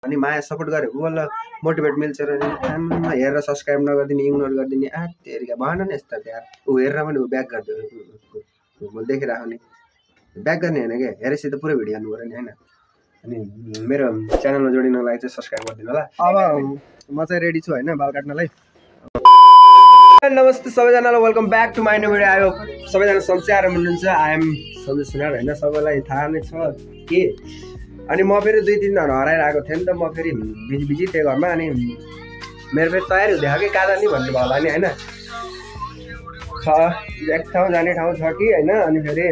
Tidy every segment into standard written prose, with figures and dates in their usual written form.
अनि माया सपोर्ट गरेको बल्ल मोटिभेट मिल्छ र नि हेरेर सब्सक्राइब नगरिदिने इग्नोर गरिदिने तेरिका भएन नि यस्तो यार ऊ हेरेर पनि ऊ ब्याक गरिदियो मैले देखिरहेको नि ब्याक गर्ने होइन क्या हेरेपछि त पुरै भिडियो हेर्नु पऱ्यो नि होइन अनि मेरो च्यानलमा जोडिनको लागि चाहिँ सब्सक्राइब गरिदिनु होला अब म चाहिँ रेडी छु होइन बाल काट्नलाई नमस्ते सबैजनालाई welcome back to my new video आयो सबैजना सन्चै आएर हुनुहुन्छ आइएम सन्जय सुनार होइन सबैलाई थाहा नै छ के अनि म फेरि 2-3 दिन हराएर आएको थिएँ नि त म फेरि बिजी थिएँ घरमा अनि मेरो फेरि तयारी हुँदै कि कहाँ जाने भन्नु भयो होला नि होइन एक ठाउँ जाने ठाउँ छ कि होइन अनि फेरि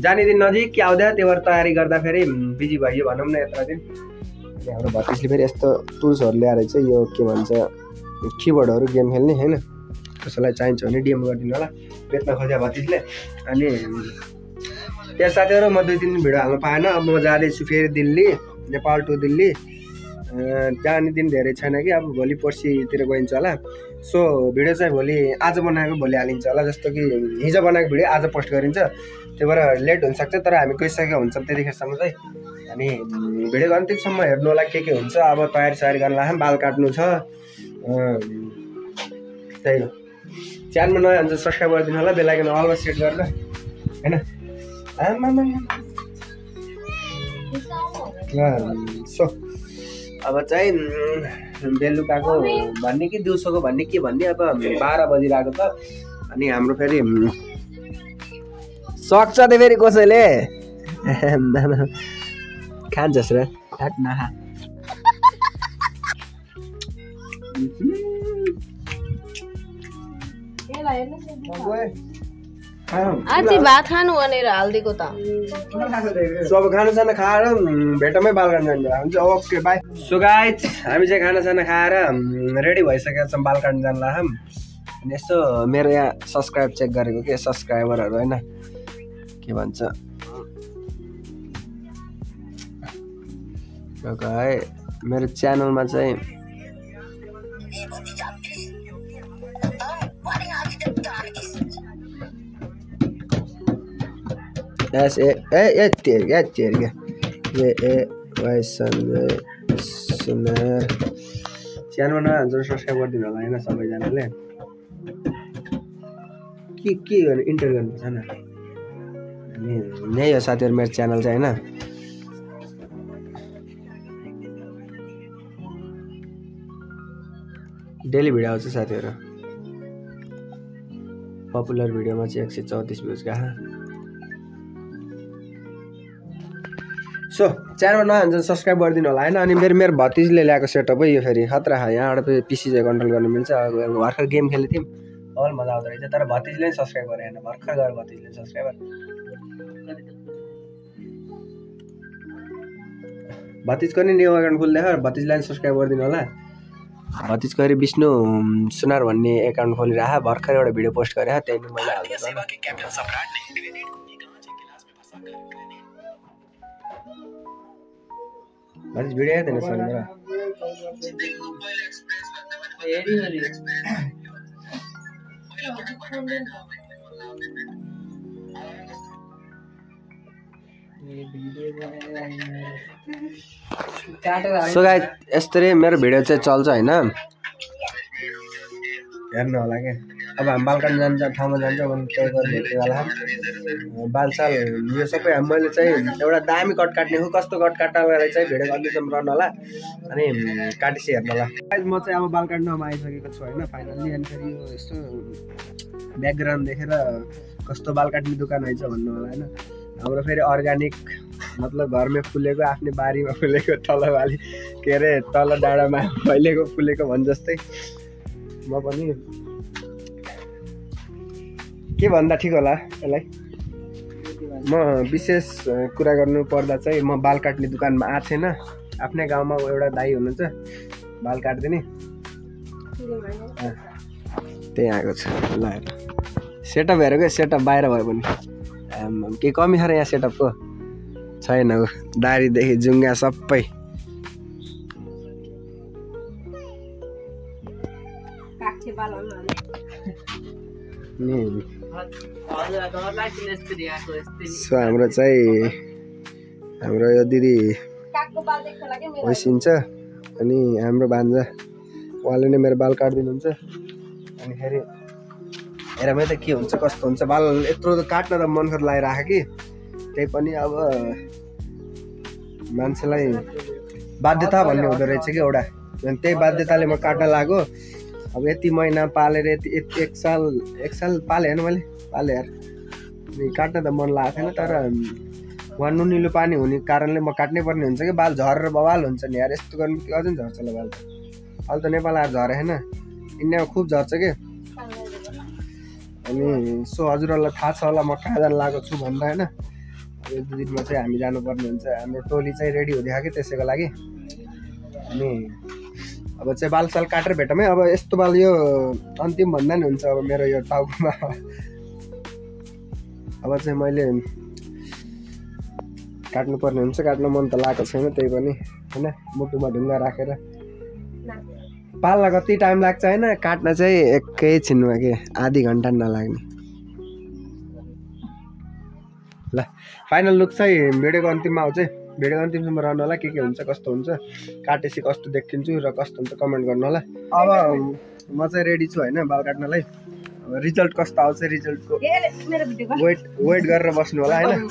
जाने दिन नजिक कि आउँदा त्यो भएर तयारी गर्दा फेरि बिजी भयो भनौँ न यत्र दिन अनि हाम्रो भतिजले फेरि यस्तो टुल्सहरू ल्याएर चाहिँ यो के भन्छ किबोर्डहरू गेम खेल्ने होइन कसैलाई चाहिन्छ भने डिएम गरिदिनु होला बेच्न खोज्यो भतिजले अनि त्यहाँ साथीहरू म 2-3 दिन भिडियो हाल्नु पाएन अब म जाँदैछु फेरि दिल्ली नेपाल टु दिल्ली जाने दिन धेरै छैन कि अब भोलि पर्सितिर गइन्छ होला सो भिडियो चाहिँ भोलि आज बनाएको भोलि हालिन्छ होला जस्तो कि हिजो बनाएको भिडियो आज पोस्ट गरिन्छ त्यही भएर लेट हुनसक्छ तर हामी गइसकेको हुन्छौँ त्यतिखेरसम्म चाहिँ अनि भिडियोको अन्तिमसम्म हेर्नु होला के हुन्छ अब तयारी गर्न लाग्यो बाल काट्नु छ त्यही हो च्यानलमा नयाँ हुन्छ सब्सक्राइब गरिदिनु होला बेल आइकन अलमा सेट गरेर होइन सो अब चाहिँ बेलुकाको भन्ने कि दिउँसोको भन्ने के भन्ने अब 12 बजिरहेको छ अनि हाम्रो फेरि सक्छ त फेरि कसैले खान्छस् र आज भात खानु भनेर हालिदिएको त सब खानासाना खाएर भेटमै बाल काट्न जान्छ हुन्छ ओके बाई सो गाइज हामी चाहिँ खानासाना खाएर रेडी भइसकेका छौँ बाल काट्न जान लाग्यौँ अनि यसो मेरो यहाँ सब्सक्राइब चेक गरेको के सब्सक्राइबरहरू होइन के भन्छ है मेरो च्यानलमा चाहिँ सन्जय सुनार च्यानलमा नयाँ हुन्छ सब्सक्राइब गरिदिनु होला होइन सबैजनाले के गर्नु इन्टर गर्नुपर्छ न अनि यही हो साथीहरू मेरो च्यानल चाहिँ होइन डेली भिडियो आउँछ साथीहरू पपुलर भिडियोमा चाहिँ 134 भ्युज गएको सो च्यानलमा नयाँ हुन्छ सब्सक्राइब गरिदिनु होला होइन अनि मेरो भतिजले ल्याएको सेटअप है यो फेरि खतरा यहाँबाट फेरि पिसी चाहिँ कन्ट्रोल गर्नु मिल्छ भर्खर गेम खेलेको थियौँ अल मजा आउँदो रहेछ तर भतिजले पनि सब्सक्राइब गरे होइन भर्खर गएर भतिजले सब्सक्राइबर भतिजको नि न्यू एकाउन्ट खोल्दै भतिजलाई पनि सब्सक्राइब गरिदिनु होला भतिजको अरे विष्णु सुनार भन्ने एकाउन्ट खोलिरह भर्खर एउटा भिडियो पोस्ट गरे त्यही पनि मैले हाल्दैछु भतिज भिडियो हेर्दैन सर सो गाइस यस्तै मेरो भिडियो चाहिँ चल्छ होइन हेर्नु होला क्या अब हामी बाल काट्न जान्छ ठाउँमा जान्छ भने त्यही गरेर भेट्ने होला बालसाल यो सबै मैले चाहिँ एउटा दामी कट काट्ने हो कस्तो कट काट्नलाई चाहिँ भिडियो अन्तिमसम्म रहनु होला अनि काटेपछि हेर्नु होला म चाहिँ अब बाल काट्नमा आइसकेको छु होइन फाइनल्ली अनि फेरि यो यस्तो ब्याकग्राउन्ड देखेर कस्तो बाल काट्ने दोकान रहेछ भन्नु होला होइन हाम्रो फेरि अर्ग्यानिक मतलब घरमै फुलेको आफ्नै बारीमा फुलेको तलवाली के अरे तल डाँडामा फैलेको फुलेको भन् जस्तै म पनि के भन्दा ठिक होला यसलाई म विशेष कुरा गर्नु पर्दा चाहिँ म बाल काट्ने दोकानमा आएको छैन आफ्नै गाउँमा एउटा दाइ हुनुहुन्छ बाल काट्दिने त्यही आएको छ ल सेटअप हेरेको सेटअप बाहिर भयो भने के कमी छ र यहाँ सेटअपको छैन दारीदेखि जुङ्गा सबै सो हाम्रो चाहिँ हाम्रो यो दिदी होइसिन्छ अनि हाम्रो भान्जा उहाँले नै मेरो बाल काटिदिनुहुन्छ। अनि फेरि हेरमै त के हुन्छ कस्तो हुन्छ, बाल यत्रो त काट्न त मनखर लागिराख्यो कि त्यही पनि अब मान्छेलाई बाध्यता भन्ने हुँदो रहेछ कि एउटा, अनि त्यही बाध्यताले म काट्न लाग्यो। अब यति महिना पालेर यति एक साल पालेँ होइन मैले, पालेँ यार। अनि काट्न त मन लागेको थिएन, तर उहाँ नुनिलो पानी हुने कारणले म काट्नै पर्ने हुन्छ कि, बाल झरेर बवाल हुन्छ नि यार। यस्तो गर्नु अझ नि झर्छ होला बाल त, अहिले त नेपाल आएर झरे होइन, इन्डियामा खुब झर्छ कि। अनि सो हजुरहरूलाई थाहा छ होला म कहाँ जानु लागेको छु भन्दा होइन। यो 2 दिनमा चाहिँ हामी जानुपर्ने हुन्छ, हाम्रो टोली चाहिँ रेडी हुँदैछ कि त्यसैको लागि। अनि अब चाहिँ बालसाल काटेर भेटौँ है। अब यस्तो बाल यो अन्तिम भन्दा नि हुन्छ अब मेरो यो टाउकोमा। अब चाहिँ मैले काट्नुपर्ने हुन्छ, काट्न मन त लागेको छैन त्यही पनि होइन, मुटुमा ढुङ्गा राखेर। पाल्न कति टाइम लाग्छ होइन, काट्न चाहिँ एकैछिनमा के आधी घन्टा नलाग्ने। ल फाइनल लुक चाहिँ भिडियोको अन्तिममा आउँछ है, भिडियोको अन्तिमसम्म रहनु होला। के हुन्छ कस्तो हुन्छ, काटेपछि कस्तो देखिन्छु र कस्तो हुन्छ कमेन्ट गर्नु होला। अब म चाहिँ रेडी छु होइन बाल काट्नलाई। अब रिजल्ट कस्तो आउँछ, रिजल्टको वेट गरेर बस्नु होला होइन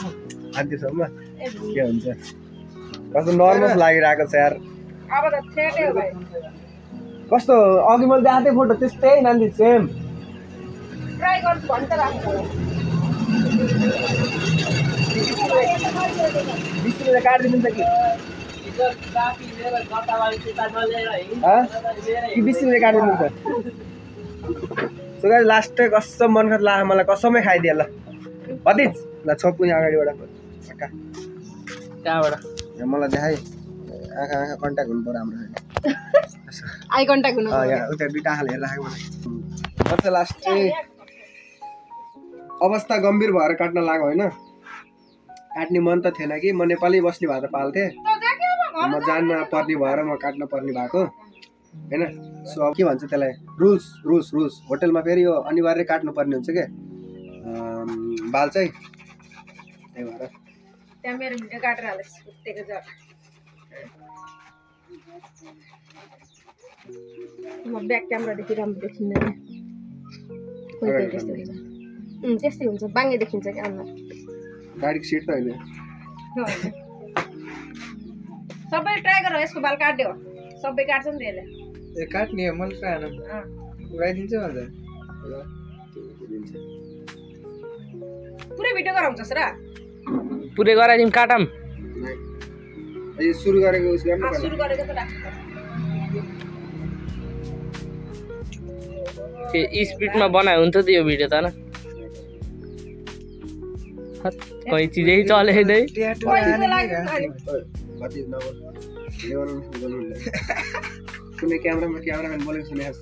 अन्तिमसम्म के हुन्छ। कस्तो नर्भस लागिरहेको छ यार, कस्तो अघि मैले देखाएको थिएँ फोटो त्यस्तै नानी सेम। ट्राई गर्छु भन्छ राख्नु 20 रुपियाँ काटिदिनु कि 20 रुपियाँ काटिदिनु त। सो गाइस लास्ट कसम मन खत लाग्यो मलाई, कसमै खाइदिए ल भतिज ल छोप्नु अगाडिबाट पक्का कहाँबाट मलाई देखाइ। आँखा कन्ट्याक्ट हुनु पर्यो हाम्रो, आई कन्ट्याक्ट हुनु यहाँ उता दुईटा आँखाले हेरिराखेको मलाई। म चाहिँ लास्ट चाहिँ अवस्था गम्भीर भएर काट्न लाग्यो होइन, काट्ने मन त थिएन कि। म नेपाली बस्ने भएर पाल्थेँ, म जान्न पर्ने भएर म काट्न पर्ने भएको होइन। सो अब के भन्छ त्यसलाई, रुल्स होटलमा फेरि यो अनिवार्य काट्नु पर्ने हुन्छ क्या बाल चाहिँ, त्यही भएर त्यहाँ मेरो भिडियो काटेर हालेछ कुत्तेको जर। म ब्याक क्यामेरादेखि राम्रो देखिँदैन, त्यस्तै हुन्छ बाङ्गे देखिन्छ कि अनुहार। गाडीको सिट त होइन, सबै ट्राई गर यसको बाल काट्यो, सबै काट्छ नि त्यसले। ए काट्ने हो मैले खाएन उडाइदिन्छ भन्छ पुरै भिडियो गराउँछस् र? पुरै गराइदिउँ काटम। यो सुरु गरेको उस गर्नु सुरु गरेको त राख्नु त्यो स्पिडमा बनायो हुन्छ त यो भिडियो त न, कैँची चाहिँ चलेदै कुनै क्यामेराम्यान बोलेको सुनेको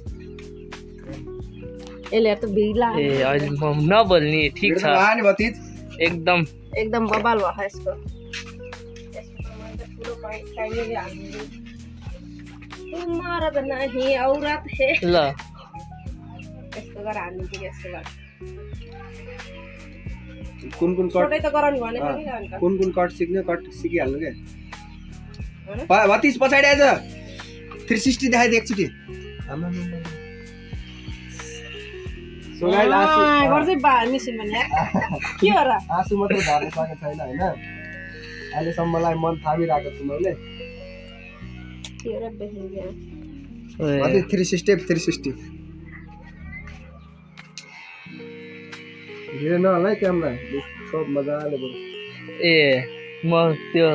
यसले त भिला। ए अहिले म नबोल्ने ठिक छ एकदम बबाल भयो यसको। मरद नहीं औरत है ल यस्तो गरेर हान्नु कि यस्तो गरेर कुन कट त गराउनु भनेको नि अन्त कुन कट सिक्ने कट सिकिहाल्नु के भतिज पछाडि आइज 360 देखाइदिए एकचोटि गर्दै बा मिसिन भने के हो र आँसु मात्रै झर्न सकेको छैन होइन अहिलेसम्मलाई मन थामिरहेको छु मैले के हो र बेहेरिया 360 धेरै नहला है क्यामेरा सब मजाले बरु ए म त्यो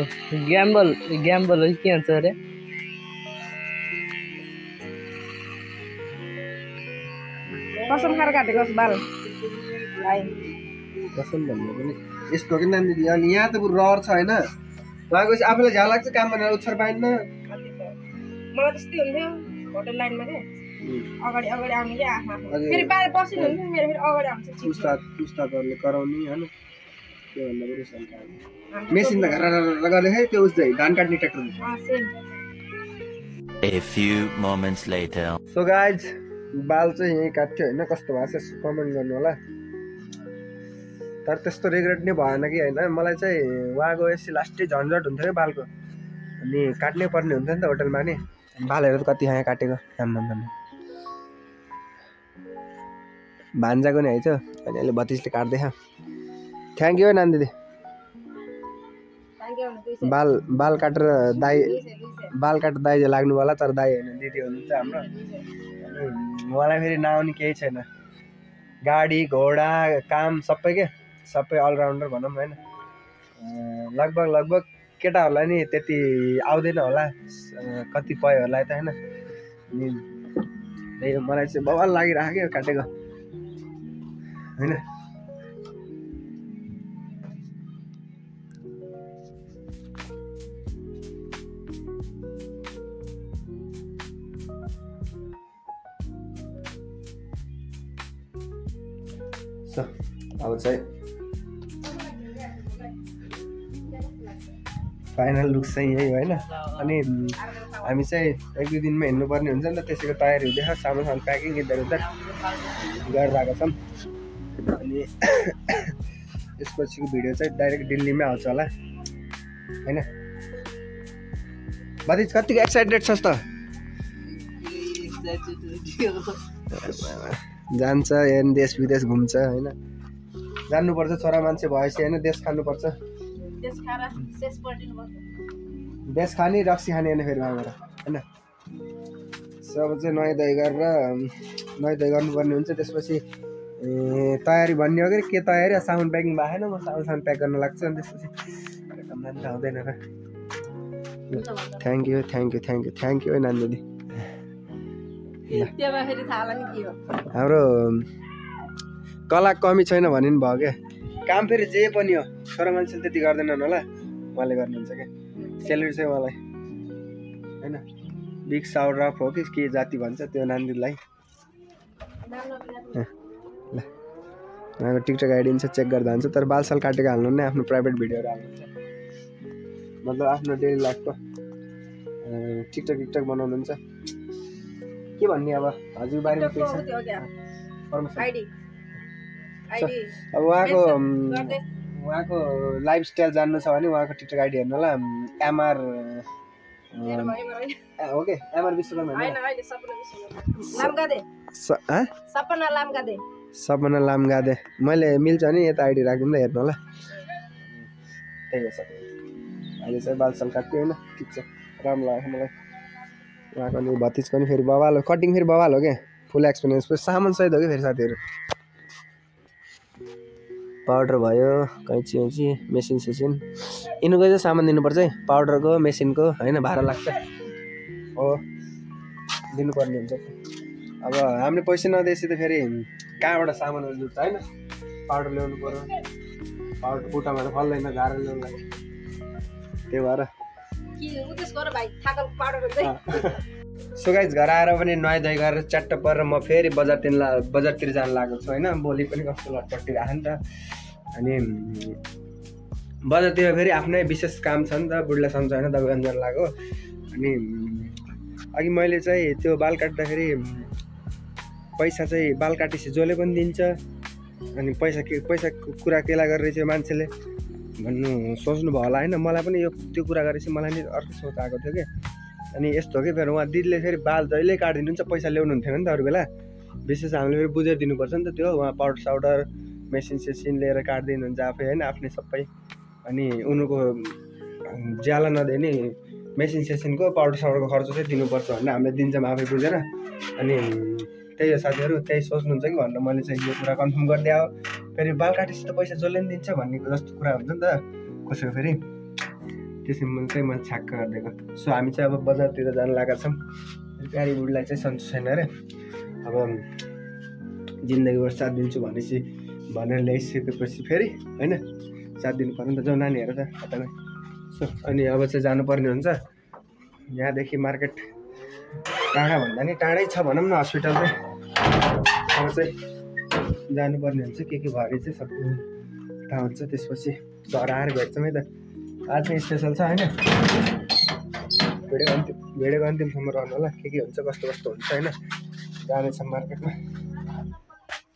ग्याम्बल हो के भन्छ अरे कसम खाएर काटेको बाल कसम भन्नु पनि यस्तो कि नानी अनि यहाँ त बरु रहर छ होइन वहाँ गएपछि आफूलाई झ्याउ लाग्छ काम भनेर उत्सर पाइन्न मलाई त्यस्तै हुन्थ्यो होटल लाइनमा के अगाडि आउने के आफा फेरि बाहिर बसिनु हुन्थ्यो मेरो फेरि अगाडि आउँछ उस्तादहरूले कराउने होइन के भन्दा पनि शङ्का मेसिन त घर गर्ने है त्यो उस चाहिँ धान काट्ने tractor A few moments later. So guys बाल चाहिँ यहीँ काट्यो होइन कस्तो भएको छ कमेन्ट गर्नु होला तर त्यस्तो रिग्रेट नै भएन कि होइन मलाई चाहिँ उहाँको यसै लास्टै झन्झट हुन्थ्यो क्या बालको अनि काट्नै पर्ने हुन्थ्यो नि त होटलमा नि बालहरू त कति खाएँ काटेको आम्मामा भान्जाको नि है त अनि अहिले भतिजले काट्दैछ थ्याङ्क यू नानी दिदी बाल काटेर दाई बाल काटेर दाइ लाग्नु होला तर दाइ होइन दिदी हुनुहुन्छ हाम्रो मलाई फेरि नआउने केही छैन गाडी घोडा काम सबै के सबै अलराउन्डर भनौँ होइन लगभग केटाहरूलाई नि त्यति आउँदैन होला कतिपयहरूलाई त होइन अनि मलाई चाहिँ बवाल लागिरहेको क्या काटेको होइन अब चाहिँ फाइनल लुक चाहिँ यही होइन अनि हामी चाहिँ एक दुई दिनमा हिँड्नुपर्ने हुन्छ नि त त्यसैको तयारी हुँदैछ सामान प्याकिङ इधर उधर गरिरहेको छौँ अनि यसपछिको भिडियो चाहिँ डाइरेक्ट दिल्लीमै आउँछ होला होइन भतिज कतिको एक्साइटेड छस् त जान्छ यहाँ देश विदेश घुम्छ होइन जान्नुपर्छ छोरा मान्छे भएपछि होइन देश खानुपर्छ देश खाने रक्सी खाने होइन फेरि उहाँबाट होइन सब चाहिँ नुहाइ धुवाइ गरेर नुहाइ धुवाइ गर्नुपर्ने हुन्छ त्यसपछि तयारी भन्ने हो कि के तयारी सामान प्याकिङ भएन म सामान प्याक गर्न लाग्छु अनि त्यसपछि आउँदैन र थ्याङ्क यू है नानी दिदी हाम्रो कला कमी छैन भने पनि भयो क्या काम फेरि जे पनि हो छोरा मान्छेले त्यति गर्दैनन् होला उहाँले गर्नुहुन्छ क्या सेलेरी चाहिँ उहाँलाई होइन बिग साउड रफ हो कि के जाति भन्छ त्यो नानीलाई ल उहाँको टिकटक आइडी छ चेक गर्दा हुन्छ तर बालसाल काटेको हाल्नु नै आफ्नो प्राइभेट भिडियोहरू हाल्नुहुन्छ मतलब आफ्नो डेली लाइफको टिकटक बनाउनुहुन्छ के भन्ने अब हजुर बारेमा के छ अब उहाँको लाइफस्टाइल जान्नु छ भने उहाँको टिकटक आइडी हेर्नु होला एमआर हो के एमआर विश्वकर्मा सपना लामगादे मैले मिल्छ नि यता आइडी राखिदिनु हेर्नु होला त्यही हो सबै अहिले चाहिँ बालसाल काट्यो होइन ठिक छ राम्रो लाग्यो मलाई उहाँको नि भतिजको नि फेरि बवाल हो कटिङ फेरि बवाल हो क्या फुल एक्सपिरियन्स सामान सहित हो कि फेरि साथीहरू पाउडर भयो कैँची वैँची मेसिन सेसिन यिनीहरूको चाहिँ सामान दिनुपर्छ है पाउडरको मेसिनको होइन भाडा लाग्छ हो दिनुपर्ने हुन्छ अब हामीले पैसा नदिएपछि त फेरि कहाँबाट सामानहरू जुट्छ होइन पाउडर ल्याउनु पर्यो पाउडर बुट्टामा त फल्दैन झारा ल्याउनु लागि त्यही भएर सो गाइस घर आएर पनि नुहाइ धुवाइ गरेर च्याट्ट परेर म फेरि बजारतिर जान लागेको छु होइन भोलि पनि कस्तो लटपट्टि आयो नि त अनि बजारतिर फेरि आफ्नै विशेष काम छ नि त बुढीलाई सम्झाउन दबाई अन्जन लाग्यो अनि अघि मैले चाहिँ त्यो बाल काट्दाखेरि पैसा चाहिँ बाल काटेपछि जसले पनि दिन्छ अनि पैसाको कुरा केला गरेर चाहिँ मान्छेले भन्नु सोच्नु भयो होला होइन मलाई पनि त्यो कुरा गरेपछि मलाई नि अर्को सोच आएको थियो कि अनि यस्तो हो कि फेरि उहाँ दिदीले फेरि बाल जहिले काटिदिनुहुन्छ पैसा ल्याउनु हुन्थेन नि त अरू बेला विशेष हामीले फेरि बुझेर दिनुपर्छ नि त त्यो उहाँ पाउडर साउडर मेसिन सेसिन लिएर काटिदिनुहुन्छ आफै होइन आफ्नै सबै अनि उनीहरूको ज्याला नदिने मेसिन सेसिनको पाउडर साउडरको खर्च चाहिँ दिनुपर्छ भनेर हामीले दिन्छौँ आफै बुझेर अनि त्यही हो साथीहरू त्यही सोच्नुहुन्छ कि भनेर मैले चाहिँ यो कुरा कन्फर्म गरिदिए हो फेरि बाल काटेपछि त पैसा जसले पनि दिन्छ भन्ने जस्तो कुरा हुन्छ नि त कसैको फेरि त्यसैले चाहिँ मैले छ्याक्क गरिदिएको सो हामी चाहिँ अब बजारतिर जान लागेका छौँ प्यारी बुढीलाई चाहिँ सन्चो छैन अरे अब जिन्दगीभर साथ दिन्छु भनेपछि भनेर ल्याइसकेपछि फेरि होइन साथ दिनु पर्यो नि त जाउँ नानीहरू त कता सो अनि अब चाहिँ जानुपर्ने हुन्छ यहाँदेखि मार्केट टाढा भन्दा नि टाढै छ भनौँ न हस्पिटल चाहिँ अब चाहिँ जानुपर्ने हुन्छ के भएर चाहिँ सबै थाहा हुन्छ त्यसपछि घर आएर भेट्छौँ है त आज चाहिँ स्पेसल छ होइन भिडियोको अन्तिमसम्म रहनु होला के हुन्छ कस्तो हुन्छ होइन जानेछ मार्केटमा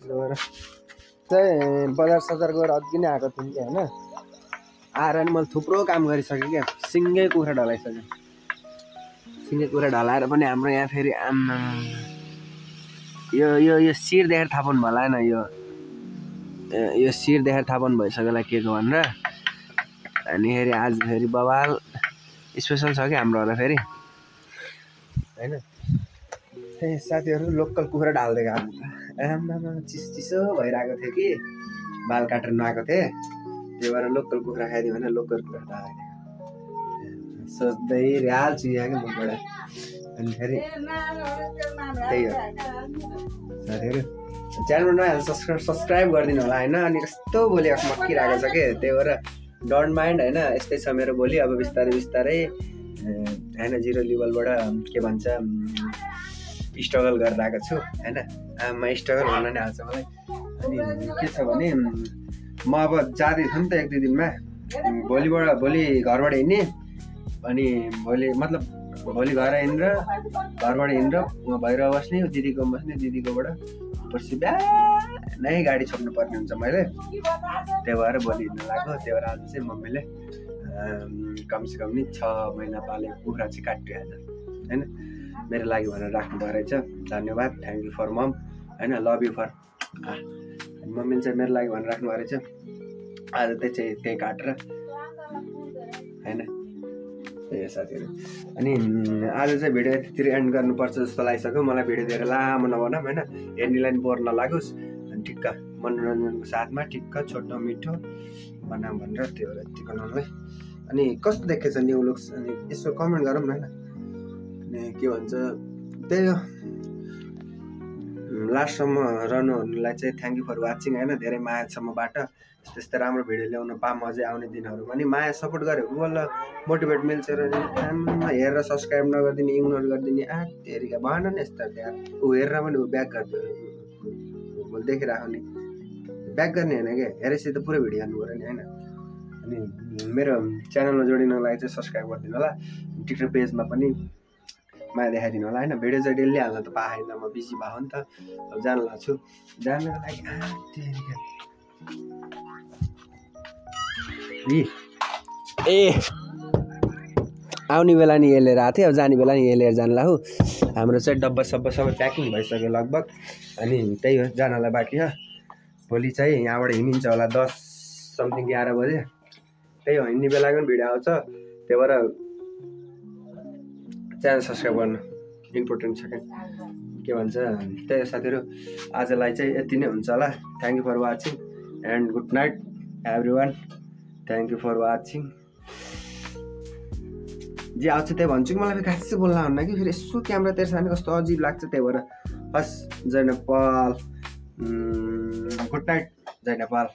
गएर चाहिँ बजार सजार गएर अघि नै आएको थिएँ कि होइन आएर नि मैले थुप्रो काम गरिसकेँ क्या सिङ्गै कुखुरा ढलाइसकेँ सिङ्गै कुखुरा ढलाएर पनि हाम्रो यहाँ फेरि आम्मा यो यो यो शिर देखेर थाहा पाउनु भयो होइन यो शिर देखेर थाहा पाउनु भइसक्यो होला के को भनेर अनि फेरि आज फेरि बवाल स्पेसल छ कि हाम्रो होला फेरि होइन त्यही साथीहरू लोकल कुखुरा ढाल्दै गएको आम्मामा चिसो भइरहेको थियो कि बाल काटेर नआएको थिएँ त्यही भएर लोकल कुखुरा खाइदियो भने लोकल कुखुरा ढालिदियो सोच्दै रिहाल्छु यहाँ कि मबाट अनि फेरि त्यही हो साथीहरू च्यानलमा नहाल्नु सब्सक्राइब गरिदिनु होला होइन अनि कस्तो बोली मक्किरहेको छ कि त्यही भएर डोन्ट माइन्ड होइन यस्तै छ मेरो बोली अब बिस्तारै बिस्तारै होइन 0 लेभलबाट के भन्छ स्ट्रगल गरेर आएको छु होइन आमा स्ट्रगल हुन नै हाल्छ मलाई अनि के छ भने म अब जाँदैछु नि त 1-2 दिनमा भोलि घरबाट हिँड्ने अनि भोलि घर घरबाट हिँडेर भैरव बस्ने दिदीको बस्ने दिदीकोबाट पर्सि बिहानै गाडी छोड्नु पर्ने हुन्छ मैले त्यही भएर भोलि हिँड्न लाग्यो त्यही भएर आज चाहिँ मम्मीले कमसेकम नि 6 महिना पालेको कुखुरा चाहिँ काटिहाल्छ होइन मेरो लागि भनेर राख्नुभयो रहेछ धन्यवाद थ्याङ्क यू फर मम होइन लभ यू फर मम्मीले चाहिँ मेरो लागि भनेर राख्नुभयो रहेछ आज त्यही काटेर होइन त्यही साथीहरू अनि आज चाहिँ भिडियो यतितिर एन्ड गर्नुपर्छ जस्तो लागिसक्यो मलाई भिडियो धेरै लामो नबनाऊँ होइन हेर्नेलाई पनि बोर नलागोस् अनि ठिक्क मनोरञ्जनको साथमा ठिक्क छोटो मिठो बनाऊँ भनेर त्यो भएर यति बनाउनुलाई अनि कस्तो देखेछ न्यू लुक्स अनि यसो कमेन्ट गरौँ न होइन अनि के भन्छ त्यही हो लास्टसम्म रहनुहुनेलाई चाहिँ थ्याङ्क यू फर वाचिङ होइन धेरै मायासम्मबाट त्यस्तै राम्रो भिडियो ल्याउन पाऊँ अझै आउने दिनहरूमा अनि माया सपोर्ट गरेको बल्ल मोटिभेट मिल्छ र हेरेर सब्सक्राइब नगरिदिने इग्नोर गरिदिने हेरेका भएन नि यस्तो ऊ हेरेर पनि ऊ ब्याक गरिदियो मैले देखिरहेको नि ब्याक गर्ने होइन क्या हेरेपछि त पुरै भिडियो हाल्नु पऱ्यो नि होइन अनि मेरो च्यानलमा जोडिनको लागि चाहिँ सब्सक्राइब गरिदिनु होला टिकटक पेजमा पनि माया देखाइदिनु होला होइन भिडियो चाहिँ डेली हाल्न त पाएन म बिजी भयो नि त अब जान लाग्छु जानको लागि ए आउने बेला नि हेलेर आएको थियो अब जाने बेला नि हेलेर जानु लाग्यो हाम्रो चाहिँ डब्बा सब्बा सबै प्याकिङ भइसक्यो लगभग अनि त्यही हो जानलाई बाँकी छ भोलि चाहिँ यहाँबाट हिँडिन्छ होला 10 समथिङ 11 बजे त्यही हो हिँड्ने बेलाको पनि भिडियो आउँछ त्यही भएर च्यानल सब्सक्राइब गर्नु इम्पोर्टेन्ट छ के भन्छ त्यही साथीहरू आजलाई चाहिँ यति नै हुन्छ होला thank you for watching and good night everyone thank you for watching जे आउँछ त्यही भन्छु कि मलाई खासै बोल्न हुन्न कि फेरि यसो क्यामेरा तेर्छ भने कस्तो अजिब लाग्छ त्यही भएर हस् जय नेपाल गुड नाइट जय नेपाल